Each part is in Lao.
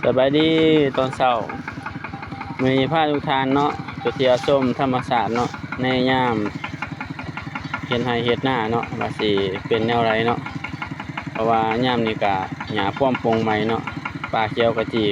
ສະບາຍດີຕອນເຊົ້າ, ມື້ນີ້ພາທຸກທ່ານເນາະ ໄປທ່ຽວຊົມທຳມະຊາດເນາະ ໃນຍາມເຮັດໄຮ່ເຮັດນາເນາະ ວ່າຊິເປັນແນວໃດເນາະ ເພາະວ່າຍາມນີ້ກະຫຍ້າພວມປົງໃໝ່ເນາະ ປ່າຂຽວຂະຈີ.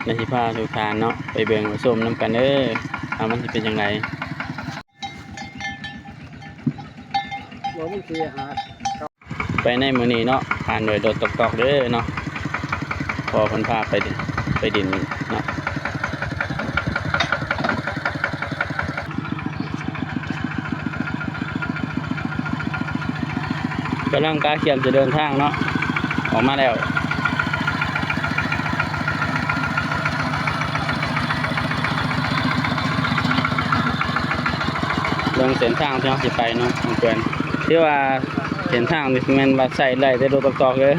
ແລ້ວຊິພາທຸກທ່ານເນາະ ໄປເບິ່ງໄປຊົມນຳກັນເດີ ວ່າມັນຊິເປັນຈັ່ງໃດ. ໄປໃນມື້ນີ້ເນາະ ຜ່ານໂດຍລົດຕອກໆເດີເນາະ ພໍ່ເພິ່ນພາໄປ ໄປດິນເນາະ ກຳລັງກະກຽມຈະເດີນທາງເນາະ ອອກມາແລ້ວ. ເບິ່ງເສັ້ນທາງທີ່ເຮົາຊິໄປເນາະ ເພື່ອນ ຖືວ່າເສັ້ນທາງນີ້ແມ່ນວ່າໃຊ້ໄດ້ແຕ່ລົດຕອກໆເດີ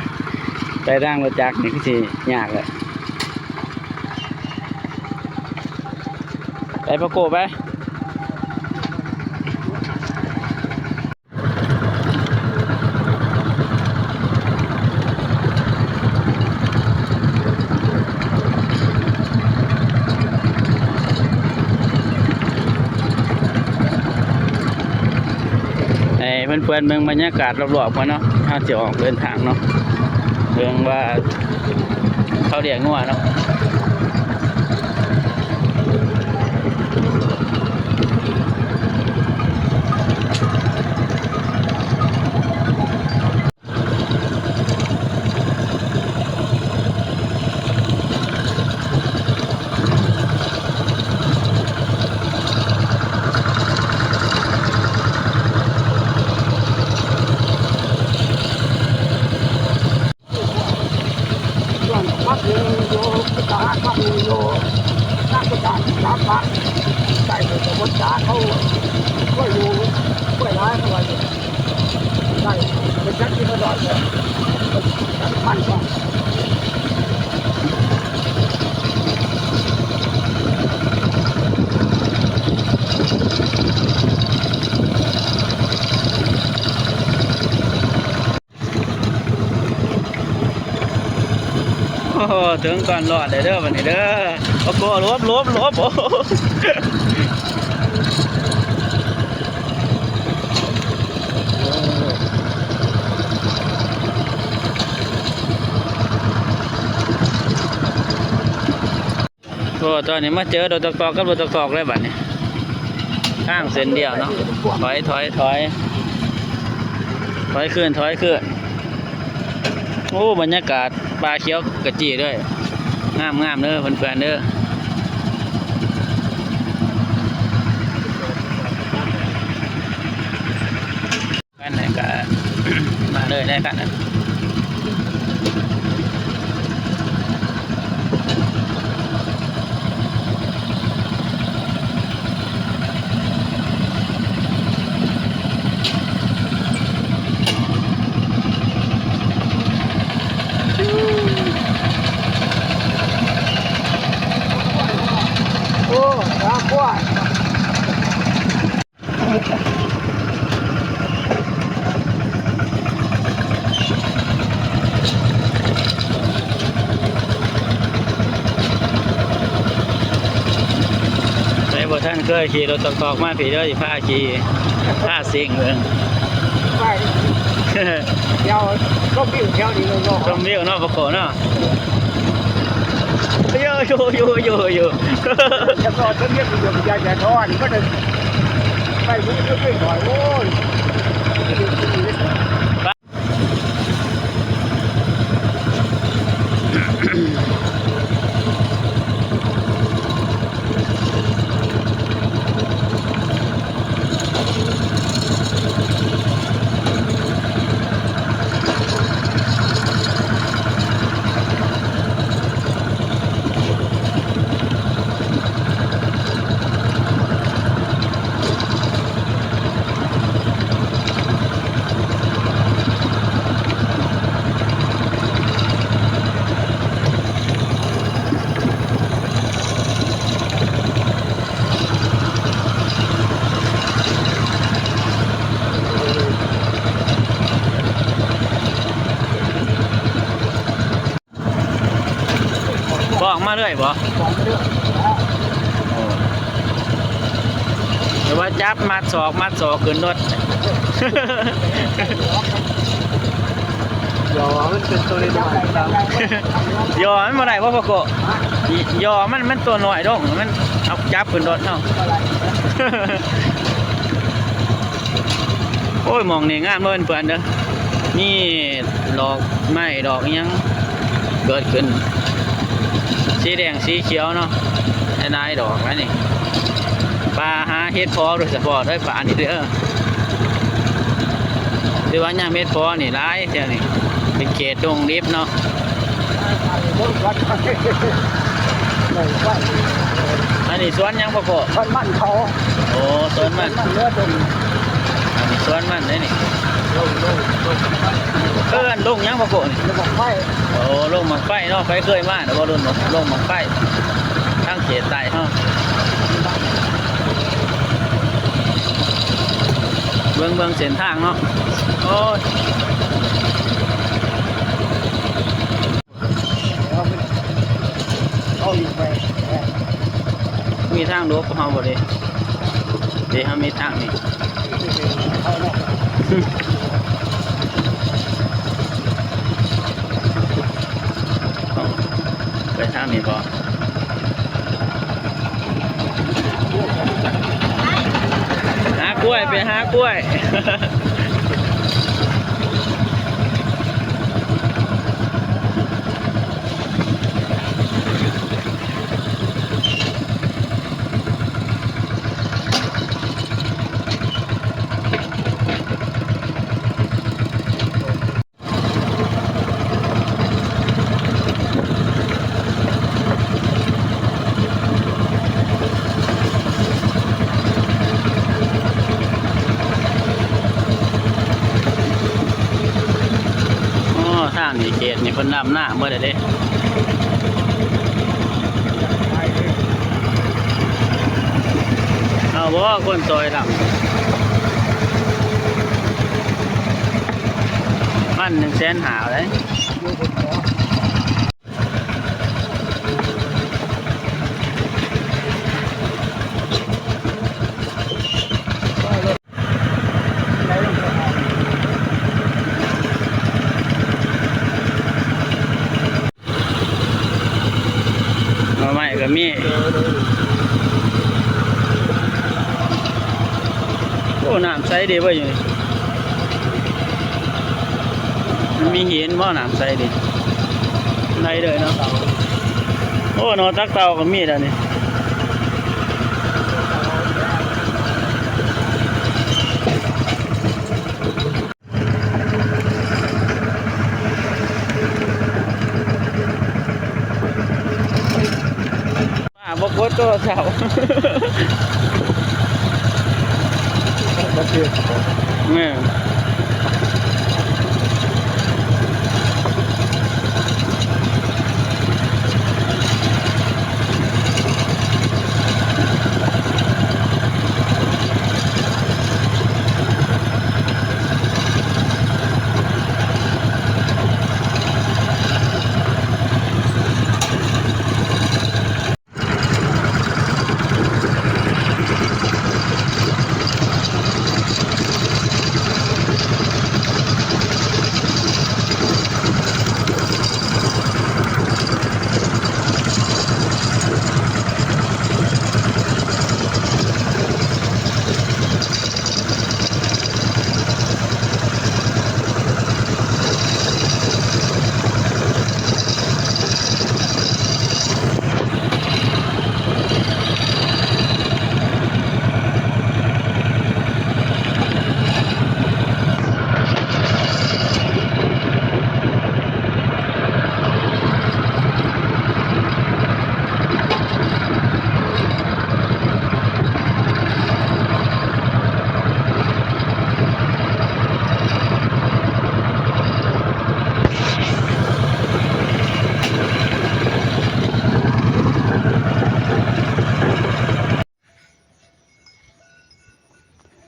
ໄປທາງລົດຈັກນີ້ຄືຊິຍາກແຫຼະ. ໄປ ພໍ່ໂກ ໄປ. ໃຫ້ເພື່ອນໆເບິ່ງບັນຍາກາດລອບໆກ່ອນເນາະ ເຮົາຊິອອກເດີນທາງເນາະ ເບິ່ງວ່າເຂົາລ້ຽງງົວເນາະ. ໂອ້ໂຫ ເຖິງກ່ອນລອດໄດ້ເດີບັດນີ້ເດີ. ໂອ້ໂຫ ຫຼົບ ຫຼົບ ຫຼົບ ໂອ້ໂຫ ໂອ້ ຕອນນີ້ມາເຈີລົດຕອກໆກັບລົດຕອກໆແລ້ວບັດນີ້ ທາງເສັ້ນດຽວເນາະ ຖອຍ ຖອຍ ຖອຍ ຖອຍຄືນ ຖອຍຄືນ. ໂອ້ ບັນຍາກາດປ່າຂຽວຂະຈີເລີຍ ງາມໆເດີເພື່ອນໆເດີ. ອັນນັ້ນກະມາເລີຍໄດ້ຄັນນະ. ໂອ້ ສາມຄວາຍ. ໃຜບໍ່ທັນເຄີຍຂີ່ລົດຕອກໆມາພີ້ເດີ ຊິພາຂີ່ ພາຊິງເບິ່ງ ໄປ ດຽວຊົມວິວແຖວນີ້ເນາະ ຊົມວິວເນາະ ປະໂກເນາະ. ໂຍ ໂຍ ໂຍ ໂຍ ໂຍ ຈະກອດເພິ່ນເຮັດຢູ່ ຢ່າ ຢ່າຖອນ ມັນໄປ ມັນໄປ ໂອ້ຍ. ອອກມາເລື້ອຍບໍ່? ໂອ້ ຫຼືວ່າຈັບມັດສອກ ມັດສອກຂຶ້ນລົດ. ຢໍມັນເປັນໂຕນ້ອຍໆ ຢໍມັນບໍ່ໄດ້ບໍ່ ພໍ່ໂກ? ຢໍມັນ ມັນໂຕນ້ອຍລົງ ມັນເອົາຈັບຂຶ້ນລົດເຮົາ. ໂອ້ຍ ໝ່ອງນີ້ງາມເດີເພື່ອນເດີ ມີດອກໄມ້ດອກອີ່ຫຍັງເກີດຂຶ້ນ ສີແດງສີຂຽວເນາະ ຫຼາຍໆດອກ. ອັນນີ້ປ່າຫາເຫັດເຜາະໂດຍສະເພາະເດີ ປ່ານີ້ເດີ ຖືວ່າຍາມເຫັດເຜາະນີ້ຫຼາຍແຖວນີ້ ເປັນເຂດດົງດິບເນາະ. ອັນນີ້ສວນຫຍັງພໍ່ໂກ? ສວນມັນເຂົາ. ໂອ້ ສວນມັນ ສວນມັນເຫຼືອຕົນ. ອັນນີ້ສວນມັນເດ້ນີ້ ເອີ້ນດົງຫຍັງພໍ່ໂກນີ້? ໂຮງໝາກໄຟ. ໂອ້ ໂຮງໝາກໄຟເນາະ ໃຜເຄີຍມາແລ້ວບໍ່ ດົງໝາກໄຟ ທາງເຂດໃຕ້ເຮົາ. ເບິ່ງ ເບິ່ງເສັ້ນທາງເນາະ ໂອ້ຍ. ເອົາອີກໄປ ມີທາງຫຼວງພວກເຮົາບໍ່ເດ? ເດ ເຮົາມີທາງນີ້ ໄປທາງນີ້ບໍ່? ຫາກ້ວຍ ໄປຫາກ້ວຍ. ອໍ ທາງນີ້ເຂດນີ້ເພິ່ນດຳນາເບິດແລ້ວເດ້. ເອົາບໍ່ ຄົນຊ່ອຍດຳ ພັນໜຶ່ງແສນຫ້າເດ້. ໜໍ່ໄມ້ກໍມີ. ໂອ້ ນ້ຳໃສເດເວີ້ຍຢູ່ນີ້. ມັນມີຫີນບໍ່ ນ້ຳໃສເດ? ໄດ້ເລີຍເນາະ. ໂອ້ ໜໍ່ຕັກເຕົ່າກໍມີແລ້ວນີ້. ປ້າບໍ່ກົດໂທລະສັບ. ບໍ່ຖືກ ແມ່ນ.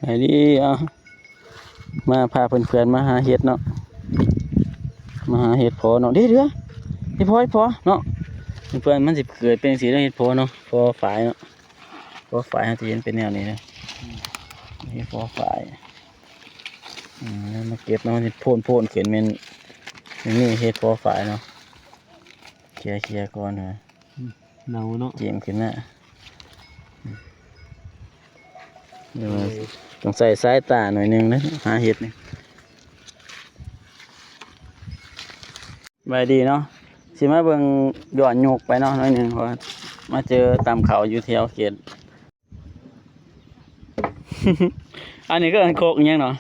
ໄດ້ດີ ເອົາ ມາພາເພື່ອນໆມາຫາເຫັດເນາະ ມາຫາເຫັດເຜາະເນາະ. ເດ້ເດ້ ເຫັດເຜາະ ເຫັດເຜາະເນາະ. ເພື່ອນ ມັນຊິເກີດເປັນຈັ່ງຊີ້ເດ້ ເຫັດເຜາະເນາະ ເຜາະຝາຍເນາະ ເຜາະຝາຍເຮົາຊິເຫັນເປັນແນວນີ້ເນາະ ນີ້ເຜາະຝາຍ ອືມ ມາເກັບເນາະ ມັນຊິໂພນໆຂຶ້ນ ແມ່ນ ແມ່ນມີເຫັດເຜາະຝາຍເນາະ ເຄຍໆກ່ອນ ອືມ ເນົ່າເນາະ ເກມຂຶ້ນມາ ເອີ ຕ້ອງໃຊ້ສາຍຕາໜ້ອຍໜຶ່ງເດ້ ຫາເຫັດນີ້ ສະບາຍດີເນາະ ຊິມາເບິ່ງຍ້ອນຍຸກໄປເນາະໜ້ອຍໜຶ່ງ ເພາະວ່າມາເຈີຕຳເຂົ້າຢູ່ແຖວເຂດ ອັນນີ້ຄືເອີ້ນໂຄກອີ່ຫຍັງເນາະ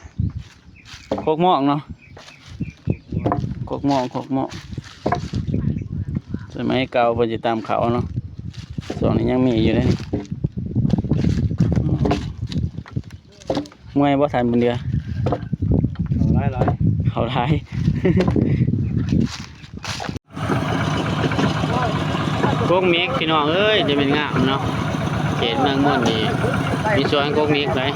ໂຄກໝອກເນາະ ໂຄກໝອກ ໂຄກໝອກ ສະໄໝເກົ່າເພິ່ນຊິຕຳເຂົ້າເນາະ ຊ່ວງນີ້ຍັງມີຢູ່ເດ້ນີ້ ເມື່ອຍບໍ່ທ່ານບຸນເດືອ? ເຂົ້າຫຼາຍໆ ເຂົ້າຫຼາຍ ກົກເມັກ ພີ່ນ້ອງເອີຍ ຈະແມ່ນງາມເນາະ ເຂດເມືອງມົນນີ້ມີສວນກົກເມັກຫຼາຍ.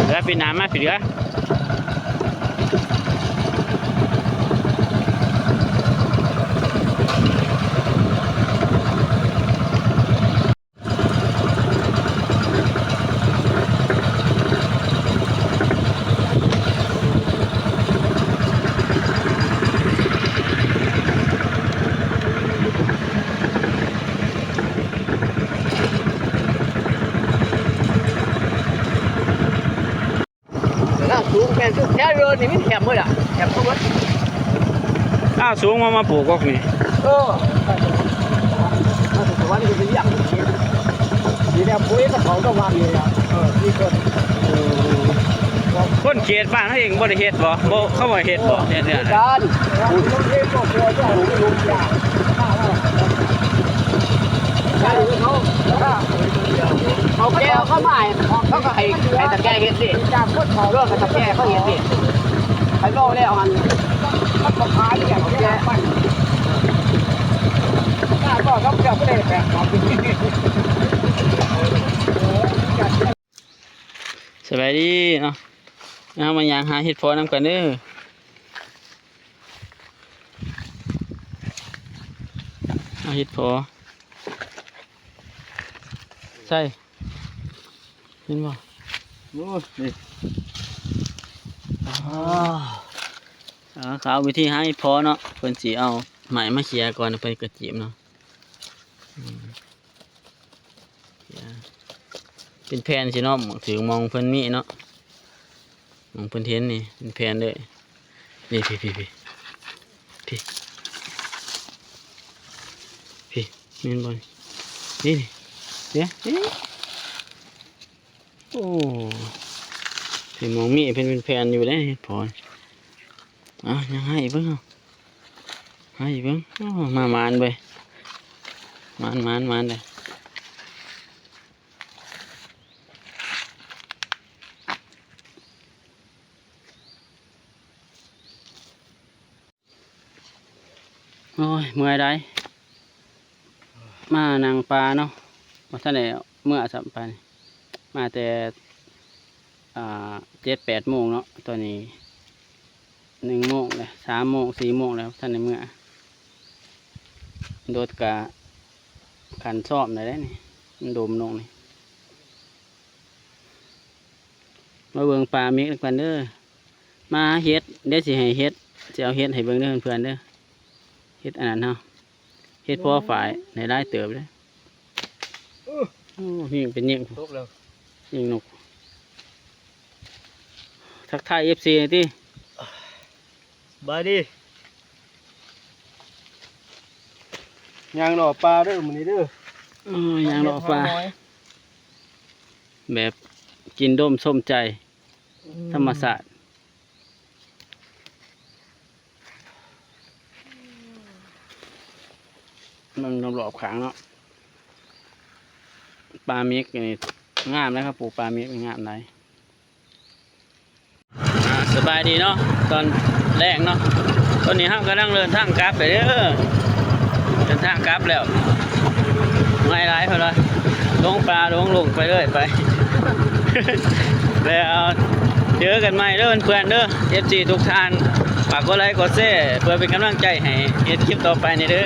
ແລ້ວປີໜ້າມາພີ່ເດືອ. ລາວສູງແມ່ນຄືແຖວເດີນນີ້ມີແຄມເບິດລະ ແຄມເບິດ ລາວສູງມາ ມາປູກກົກນີ້ ເອີ ມາສະຫວັນກໍໄປຢ້ຽມ ນີ້ແຫຼະ ປຸ້ຍກະເຂົາກໍວ່ານີ້ລະ ເອີ ມີຄົນ ເອີ ຄົນເຂດບ້ານເຮົາເອງບໍ່ໄດ້ເຮັດບໍ່? ບໍ່ ເຂົາບໍ່ເຮັດບໍ່? ເຮັດແນວໃດ? ການ ເຂົາແກ່ເຂົາມາ ເຂົາກໍໃຫ້ ໃຫ້ຕາແກ່ເຮັດເດ້ ເອີ ໃຫ້ຕາແກ່ເຂົາເຮັດເດ້ ໃຫ້ເວົ້າແລ້ວຫັ້ນ ມັນບໍ່ຂາຍເດ້ ເຂົາແກ່ ສະບາຍດີເນາະ ເຮົາມາຍ່າງຫາເຫັດເຜາະນຳກັນເດີ ຫາເຫັດເຜາະ ໃສ່ ເຫັນບໍ່? ໂອ້ ນີ້ ອາ ເຂົາເອົາວິທີຫາເຫັດເຜາະເນາະ ເພິ່ນຊິເອົາໄມ້ມາເຂຍກ່ອນ ເພິ່ນກະຈີບເນາະ ອືມ ເປັນແຜ່ນຊິເນາະ ຖືກໝ່ອງເພິ່ນມີເນາະ ໝ່ອງເພິ່ນເຫັນນີ້ເປັນແຜ່ນເລີຍ ນີ້ ພີ້ ພີ້ ພີ້ ພີ້ ແມ່ນບໍ່? ນີ້ ນີ້ ເດ ນີ້ ໂອ້ ເຫັນໝ່ອງມີເພິ່ນເປັນແຜ່ນຢູ່ເດ້ ເຫັດເຜາະ ເອົາ ຍັງໃຫ້ເບິ່ງ ເອົາ ໃຫ້ເບິ່ງ ໂອ້ ມາໝານເວີຍ ໝານ ໝານ ໝານເດີ້. ໂອ້ຍ ເມື່ອຍໄດ໋ ມານັ່ງປ່າເນາະ ບໍ່ທັນໄດ້ເມືອຊ້ຳປານນີ້ ມາແຕ່ ອ່າ ເຈັດແປດໂມງເນາະ ຕອນນີ້ໜຶ່ງໂມງແລ້ວ ສາມໂມງ ສີ່ໂມງແລ້ວ ບໍ່ທັນໄດ້ເມືອ ລົດກະຂັນຊອມໄດ້ແລ້ວນີ້ ມັນດົມລົງນີ້ ມາເບິ່ງປ່າເມັກນຳກັນເດີ ມາຫາເຫັດ ດຽວຊິໃຫ້ເຫັດ ຊິເອົາເຫັດໃຫ້ເບິ່ງເດີເພື່ອນໆເດີ ເຫັດອັນນັ້ນເຮົາ ເຫັດເຜາະຝາຍ ໄດ້ຫຼາຍເຕີບເດ້ ໂອ້ ຍິງເປັນຍິງ ຕົກແລ້ວ ຍິງນົກ ທັກທາຍເອັຟຊີໜ່ອຍຕິ. ສະບາຍດີ ຍ່າງເລາະປ່າເດີມື້ນີ້ເດີ ເອີ ຍ່າງເລາະປ່າ ແບບກິນດົມຊົມໃຈ ອືມ ທຳມະຊາດ ເບິ່ງລອບໆຂ້າງເນາະ ປ່າເມັກນີ້ງາມເດ້ ເຂົາປູກປ່າເມັກນີ້ງາມຫຼາຍ. ອ່າ ສະບາຍດີເນາະ ຕອນແລງເນາະ ຕອນນີ້ເຮົາກຳລັງເດີນທາງກັບໄປເດີ ເດີນທາງກັບແລ້ວ ໄມ້ຫຼາຍເພິ່ນວ່າ ຫຼົງປ່າຫຼົງດົງໄປເລີຍໄປ ແລ້ວເຈີກັນໃໝ່ເດີເພື່ອນໆເດີ ເອັຟຊີທຸກທ່ານ ຝາກກົດໄລກົດແຊ ເພື່ອເປັນກຳລັງໃຈໃຫ້ເຮັດຄລິບຕໍ່ໄປນີ້ເດີ.